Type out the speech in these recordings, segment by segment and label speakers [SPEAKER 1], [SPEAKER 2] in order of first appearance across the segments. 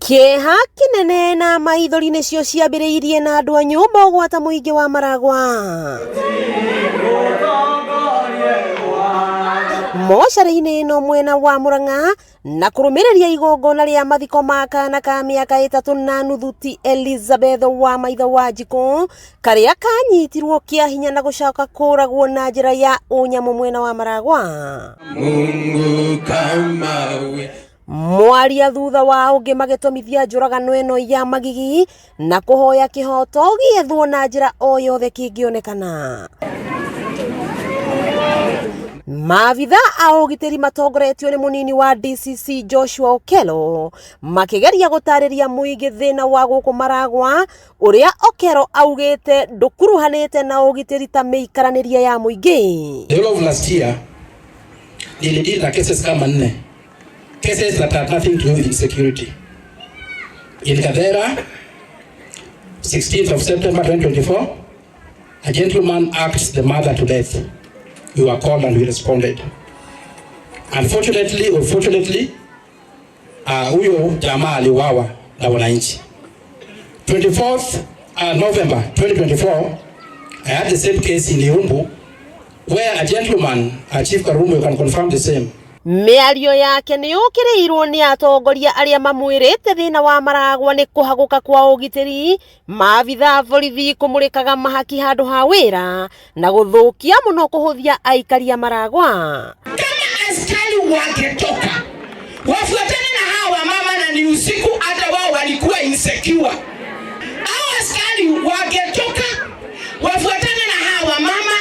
[SPEAKER 1] Kĩeha kĩnene na maithori nĩcio ciambĩrĩirie na andũ a nyũmba ũgwata mũingĩ wa Maragwa. Mocarĩ-inĩ ĩno mwena wa Murang'a na kũrũmĩrĩria igongona rĩa mathiko ma kana ka mĩaka ĩtatũ na nuthu ti Elizabeth wa maitho wa Njikũ karĩa kanyitirwo kĩa hinya na gũcoka kũragwo na njĩra ya ũnyamũ mwena wa Maragwa.
[SPEAKER 2] Mungu kama we.
[SPEAKER 1] Mwaria thutha wa ũngĩ magĩtũmithia njũragano ĩno ya magigi na kũhoya kĩhoto gĩethwo na njĩra o yothe kĩngĩonekana. Maabitha a ũgitĩri matongoretio nĩ mũnini wa DCC Joshua Okello makĩgeria gũtarĩria mũingĩ thĩna wa gũkũ Maragwa ũrĩa Okello augĩte ndũkuruhanĩte na ũgitĩri ta mĩikaranĩrie ya mũingĩ.
[SPEAKER 3] The whole of last year nilideal na cases kama nne, cases that had nothing to do with insecurity. In Kathera, 16th of September 2024, a gentleman axed the mother to death. We were called and we responded. Unfortunately or fortunately, huyo jamaa aliuawa na wananchi. 24th November 2024, I had the same case in Ihumbu where a gentleman, Chief Karumo, you can confirm the same.
[SPEAKER 1] Mĩario yake nĩ yũkĩrĩirwo nĩ atongoria arĩa mamwĩrĩte thĩna wa Maragwa nĩ kũhagũka kwa ũgitĩri, maabitha a borithi kũmũrĩkaga mahaki handũ ha wĩra na gũthũkia mũno kũhũthia aikari a Maragwa.
[SPEAKER 4] Kama askari wangetoka wafuatane na hawa mama, na ni usiku, hata wao walikuwa insecure. Hao askari wangetoka wafuatane na hawa mama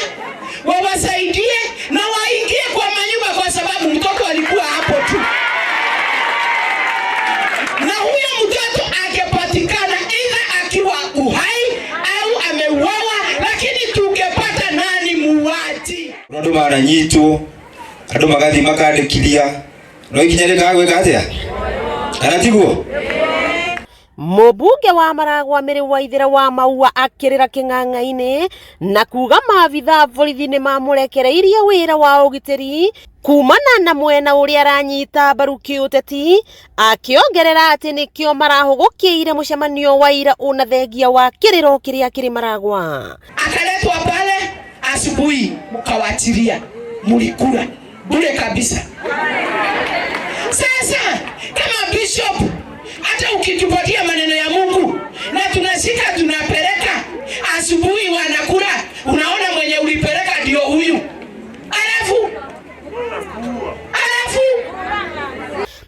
[SPEAKER 4] wawasaidie na waingie kwa manyumba, kwa sababu mtoto alikuwa hapo tu, na huyo mtoto angepatikana either akiwa uhai au ameuawa, lakini tungepata nani muuaji.
[SPEAKER 2] Andu maranyitwo, andu magathi makandĩkithia, no ikinya rĩkaga gwĩka atĩa, kana tiguo?
[SPEAKER 1] Mũmbunge wa Maragwa Mĩrĩ Waithĩra wa Maua akĩrĩra kĩng'ang'a-inĩ na kuga maabitha a borithi nĩ mamũrekereirie wĩra wa ũgitĩri kumana na mwena ũrĩa aranyita mbaru kĩũteti, akĩongerera atĩ nĩkĩo marahũgũkĩire mũcemanio wa ira ũna thengia wa kĩrĩro kĩrĩa kĩrĩ Maragwa.
[SPEAKER 4] Akaletwa pale asubuhi, mkawachilia, mlikula bure kabisa. Sasa kama bishop, hata ukitupatia maneno ya Mungu na tunashika tunapeleka, asubuhi wanakula, unaona mwenye ulipeleka ndio huyu, alafu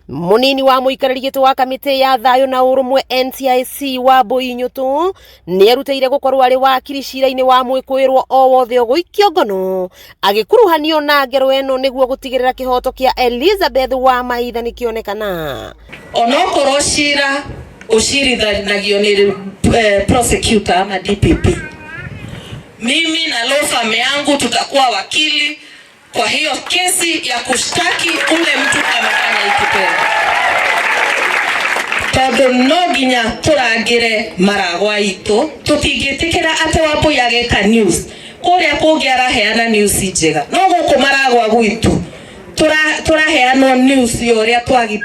[SPEAKER 1] Munini wa mũikarĩri gĩtĩ wa kamĩtĩ ya thayũ na ũrũmwe NCIC wa Mbui Nyũtũ nĩerutĩire gũkorwo arĩ wakiri cira-inĩ wa mwĩkũĩrwo o wothe ũgũikio ngono agĩkuruhanio na ngero ĩno nĩguo gũtigĩrĩra kĩhoto kĩa Elizabeth wa Maitha nĩkĩonekana.
[SPEAKER 5] Onokorwo cira ucirithanagio ni prosecutor ama DPP, mimi na law firm yangu tutakuwa wakili kwa hiyo kesi ya kushtaki ule mtu amefanya hiki kitendo, tondu no nginya turangire Maragwa itu. Tutingĩtĩkĩra atĩ Wambui ageka news kũrĩa kũngĩ, araheana news njega, no gũkũ Maragwa gwitũ tũraheanwo news ya ũrĩa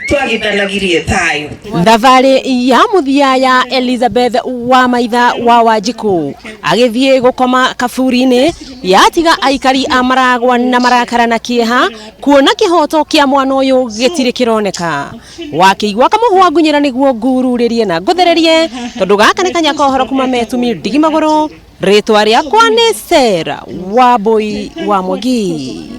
[SPEAKER 5] twagithanagirie thayũ.
[SPEAKER 1] Thabarĩ ya mũthia ya Elizabeth wa Maitha wa Wanjikũ agĩthiĩ gũkoma kaburi-inĩ yatiga aikari a Maragwa na marakara na kĩeha kuona kĩhoto kĩa mwana ũyũ gĩtirĩ kĩroneka. Wakĩigua kamũhwa ngunyĩra nĩguo ngururĩrie na ngũthererie, tondũ gaka nĩ kanya kohoro kuma metumi ndigi magũrũ. Rĩtwa rĩakwa nĩ Sarah Wambui wa Mwangi.